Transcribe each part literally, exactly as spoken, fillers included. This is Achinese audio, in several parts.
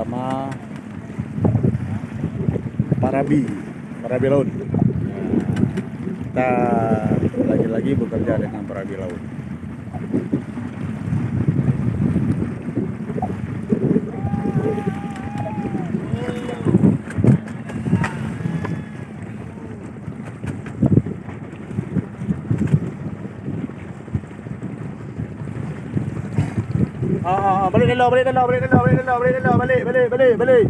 Ma-, Parabi, Parabi laut. Kita lagi-lagi bekerja dengan Parabi laut. Ah, ah, ah, balik dalam, balik dalam, balik dalam, balik dalam, balik dalam, balik, balik, balik, balik.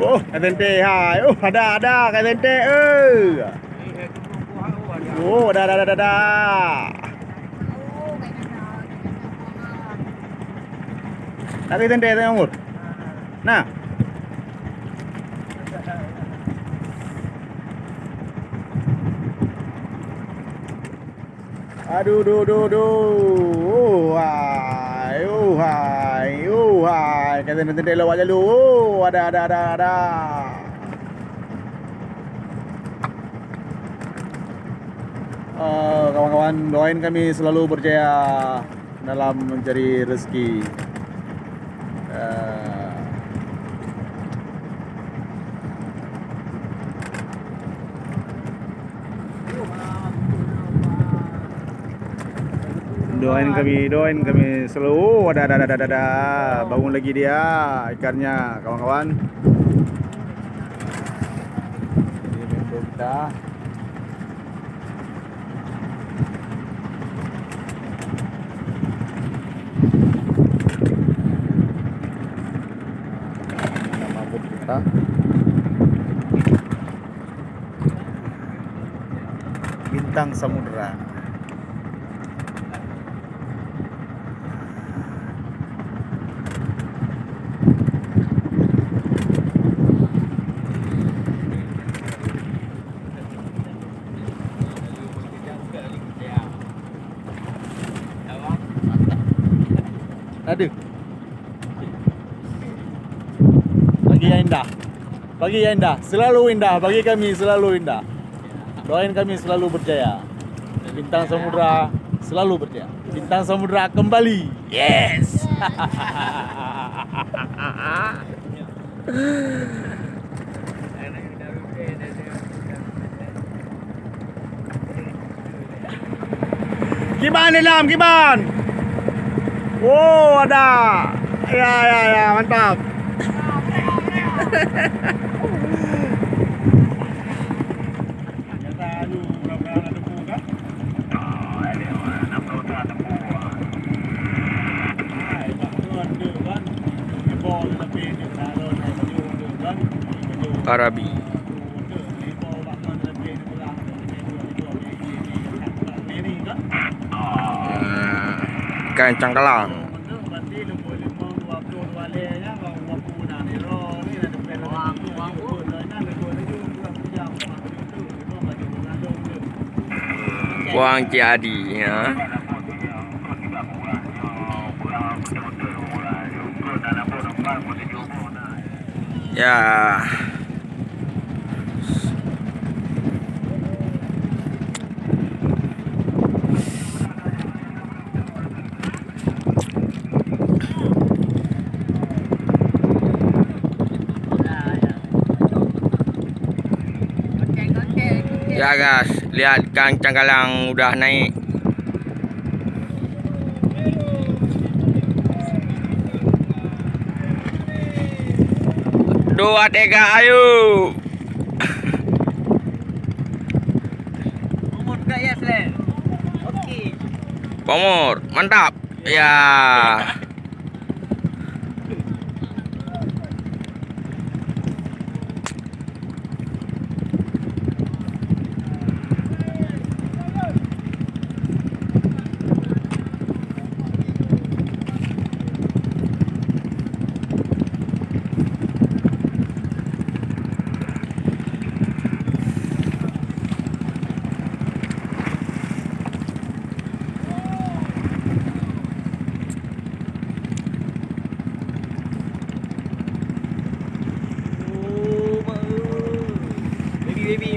Oh, ka teuntèe hai. Oh, ada, ada, ka teuntèe, eh. Oh, ada, ada, ada, ada, ada. Tapi teuntèe, teuntèe, Umur. Nah. Aduh, duh, duh, duh. Oh, hai, oh, hai, oh, hai. Ka teuntèe lewat jalu. Oh, ada, ada, ada, ada. Eh, kawan-kawan, doain kami selalu berjaya dalam mencari rezeki. Eh, doain kami, doain kami selalu. Oh, ada, ada, ada, ada, ada. Bangun lagi dia ikannya, kawan-kawan. Ini member kita. Nama bot kita Bintang Samudra. Ada. Pagi yang indah. Pagi yang indah. Selalu indah. Bagi kami selalu indah. Doain kami selalu berjaya. Bintang Samudra selalu berjaya. Bintang Samudra kembali. Yes. Kiban dalam, kiban. Oh, ada. Ya, ya, ya, mantap. Arabi. Hmm, ikan cangkalang. Wang Cik Adi, ya. Ya. Ya guys, lihat ikan cangkalang udah naik. Dua, tiga, ayo. Bomor, mantap. Ya.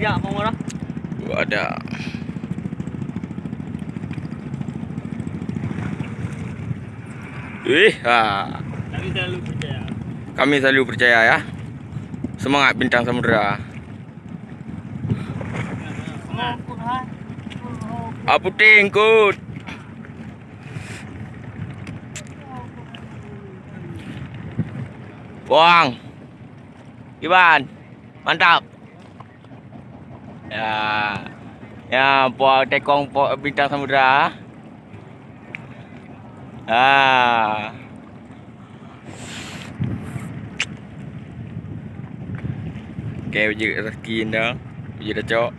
Ya, mau ngorah. Wadah. Ih, ha. Kami selalu percaya. Kami selalu percaya, ya. Semangat Bintang Samudra. Semangat. Ah, puting, Kut. Puang. Iban. Mantap. Ya. Ya, po tekong po Bintang Samudra. Ha. Oke, baju rezeki dah. Baju dah cok.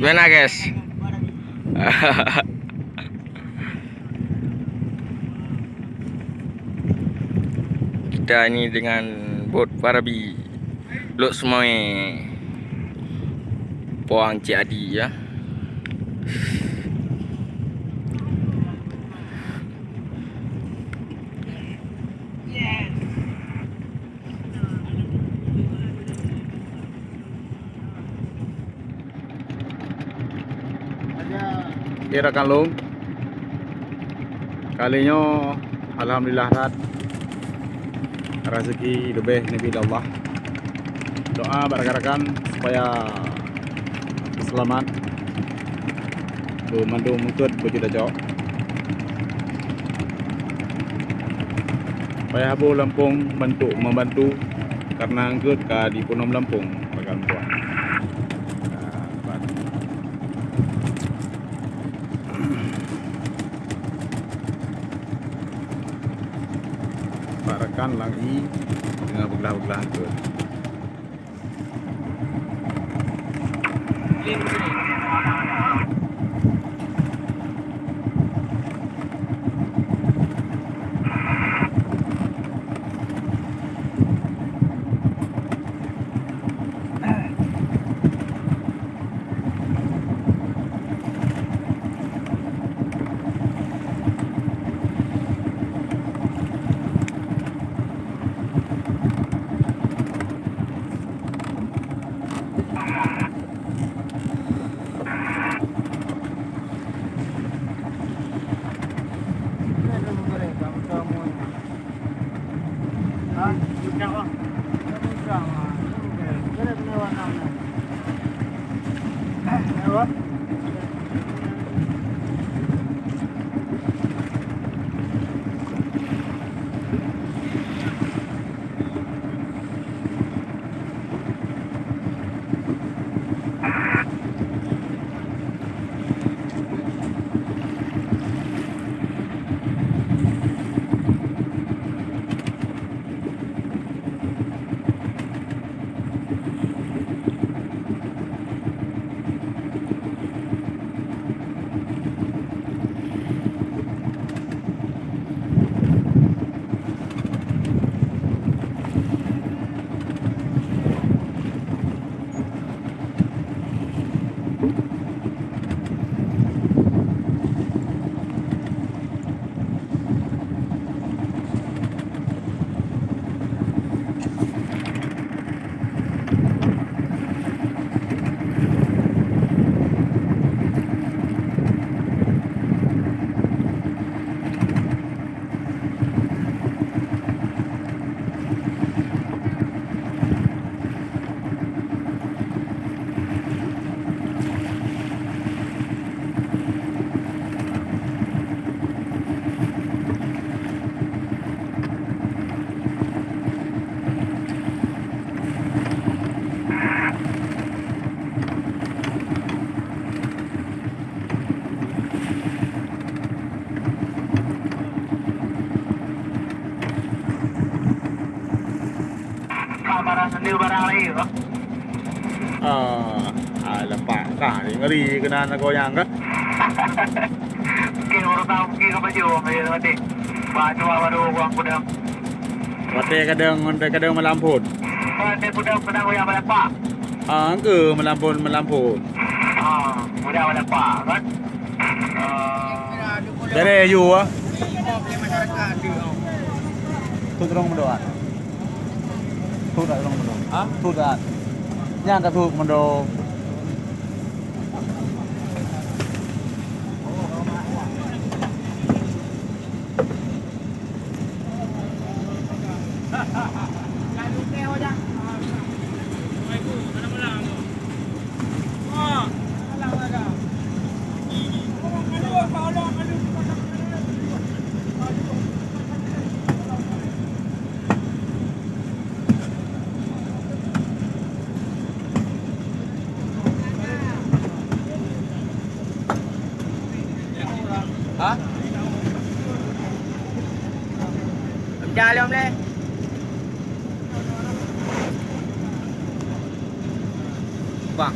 Gimana, guys? Kita ini dengan bot Parabi. Lok Semoe. Puang Cik Adi, ya. Oke, rakan lôn. Kali nyoe, alhamdulillah that, rezeki leubeh neubi lé Allah. Doa bak rakan-rakan supaya seulamat, beumandum eungkôt beujeuet tajok. Payah boh lampông bantu, membantu, karena eungkôt ka dipeunom lampông bak gampông. Nah, ban. Bak rakan lang ié teungoh beuglah-beuglah eungkôt. Ada barang lain, Pak. Ah, ah, lepas kah, ngeri kena nak goyang kah? Mungkin orang tahu, mungkin apa je orang kaya mati. Pak, cuma baru orang kuda. Watèe kadang, watèe kadang malam phôn. Watèe kuda, kuda goyang pada Pak. Ah, ke malam phôn, malam phôn. Ah, kuda pada Pak, kan? Ah. Bereh ju, ah. Thôt rhông meudoa. Thôt rhông meudoa. Ha? Thôt dah. Nyang ka thôt meudoa. Ha? Peucah lom lé. Bang.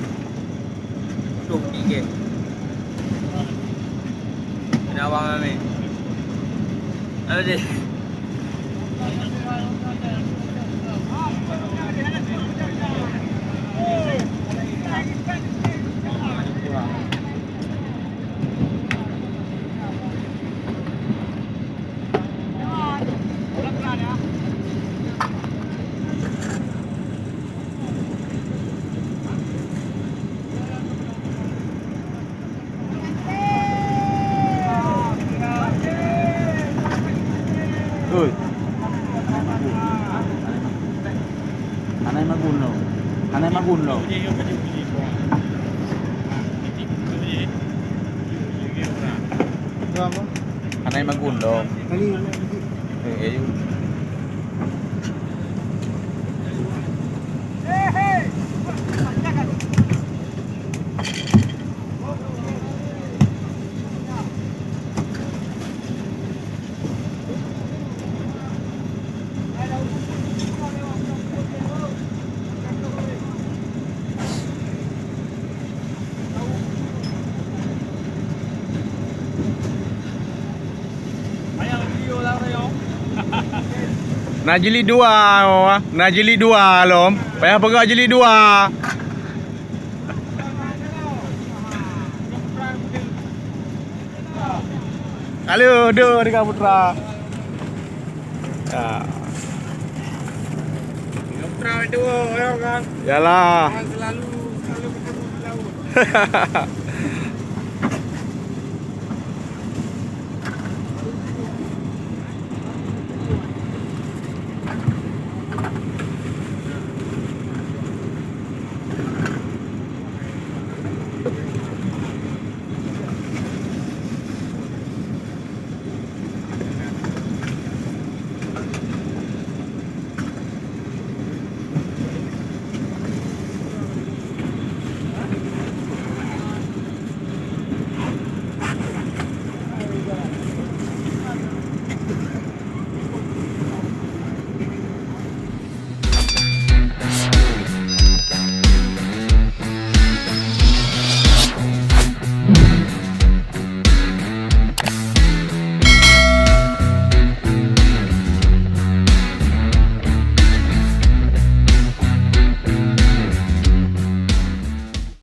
Tuh, tiga. Kena abang ambil. Apa dia? Oi. Hana magun lo. Hana magun lo. Hana magun lo. Eh, eh. Na jilid dua, na jilid dua lom. Payah peugah jilid dua. Halo, dok dengan Putra. Ya. Dengan Putra itu, ya kan? Yalah. Yang selalu, selalu bertemu di laut.